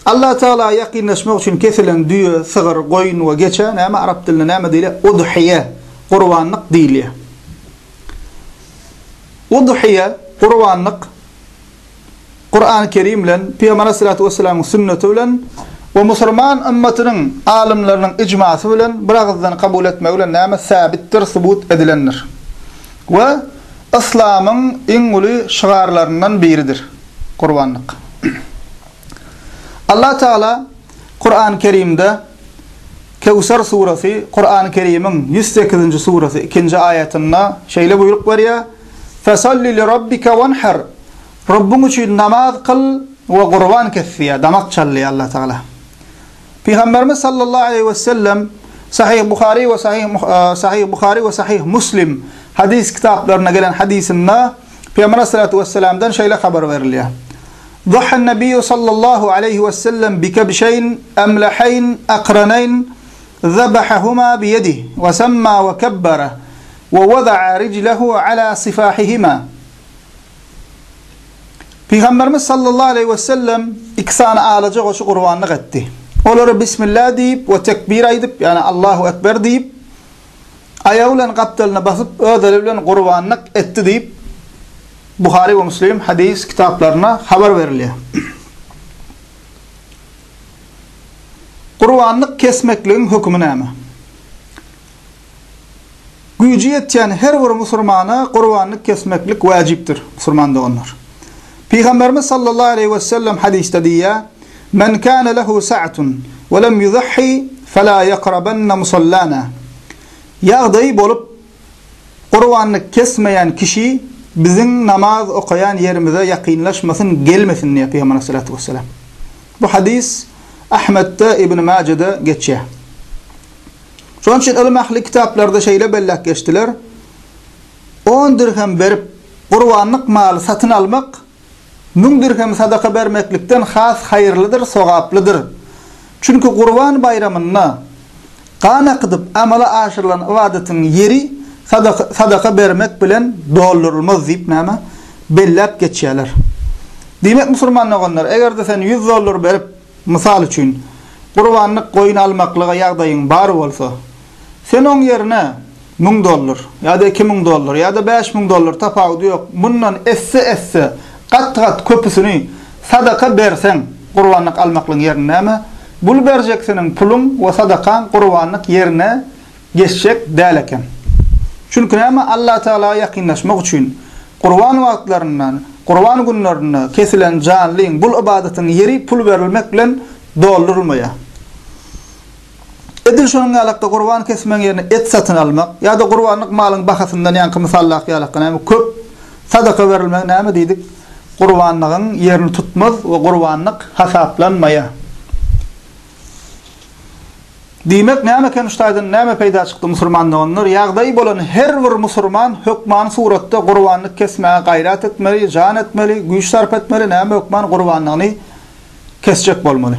Allah Tagala ýakynlaşmak üçin kesilen düýe, sygyr, goýun we geçä näme arap dilinde näme diýilýär? Udhiýe, gurbanlyk diýilýär. Udhiýe, gurbanlyk Kurany Kerim bilen, Pygamber aleyhissalatu vesselamyň sünneti bilen we musulman ymmatynyň alymlarynyň ijmasy bilen bir agyzdan kabul etmegi bilen näme säbitdir, subut edilendir. We yslamyň iň uly şygarlaryndan biridir gurbanlyk. Allah Tagala Kurany Kerimde Kewser surasy Kurany Kerimiň 108-nji surasy 2-nji aýatynda şeýle buýruk berýär, Fesalli li rabbike wenher Rabbyň üçin namaz kyl we gurban kes diýýär, damak çal diýýär Allah Tagala. Pygamberimiz sallallahu aleýhi we sellem Sahih Buhary we Sahih Sahih Buhary we Sahih Muslim hadys kitaplarynda gelen hadysynda Pygamber aleyhissalatu vesselamdan şeýle habar berilýär. Dhahan Nebiýu sallallahu aleýhi we sellem bikebşeýn emleheýn akraneýn zabahahuma biyedih we semma we kebbara we wada'a rijlehu ala sifahihima. Pygamberimiz sallallahu aleýhi we sellem iki sany alaja goçy gurbanlyk etdi. Olara Bismillah diýip we tekbir aýdyp, ýagny Allahu Ekber diýip, aýagy bilen gapdalyna basyp, öz eli bilen gurbanlyk etdi diýip, Buhary we Muslim hadys kitaplarynda habar berilýär. Gurbanlyk kesmekligiň hökümi näme? Güýji ýetýän her bir musurmana gurbanlyk kesmeklik wäjipdir, musurman doganlar. Pygamberimiz sallallahu aleýhi we sellem hadysda diýýär, Men kana lehu sa'atun we lem yuzahhi fela ýakrabanna musallana. Ýagdaýy bolup gurbanlyk kesmeýän kişi biziň namaz okaýan ýerimize ýakynlaşmasyn, gelmesin diýýär Pygamber aleyhissalatu wesselam. Bu hadys Ahmetde, Ibn Majede geçýär. Şonuň üçin ylym ähli kitaplarda şeýle belläp geçdiler, On dirhem berip, gurbanlyk maly satyn almak, müň dirhem sadaka bermeklikden has haýyrlydyr, sogaplydyr. Çünki Gurban baýramynda gan akydyp amala aşyrylan ybadatyň ýeri sadaka, sadaka bermek bilen doldurylmaz diýip näme belläp geçýärler. Diýmek musulman doganlar, eger-de sen ýüz dollar berip, Mysal üçin, gurbanlyk goýun almaklyga ýagdaýyň bar bolsa, sen oň ýerine müň dollar, ýa-da 2000 dollar, ýa-da 5000 dollar, tapawudy ýok, mundan esse-esse, gat-gat köpüsini sadaka berseň, gurbanlyk almaklygyň ýerine näme? Bul berjek seniň puluň we sadakaň gurbanlyk ýerine geçjek däl eken. Çünki näme Allatagala ýakynlaşmak üçin gurban wagtlarynda, gurban günlerinde kesilen janlyň bul ybadatyň ýeri pul berilmek bilen doldurylmaýar. Edil şonuň ýalakda gurban kesmegiň ýerine et satyn almak ýa-da gurbanlyk malyň bahasyndan ýaňky mysaldaky ýalakda näme köp sadaka berilmegi näme diýdik? Gurbanlygyň ýerini tutmaz we gurbanlyk hasaplanmaýar. Diýmek, näme eken şu taýdan näme peýda çykdy musurman doganlar? Ýagdaýy bolan her bir musurman hökmany suratda gurbanlyk kesmäge gaýrat etmeli, jan etmeli, güýç sarp etmeli, näme hökman gurbanlygyny kesjek bolmaly.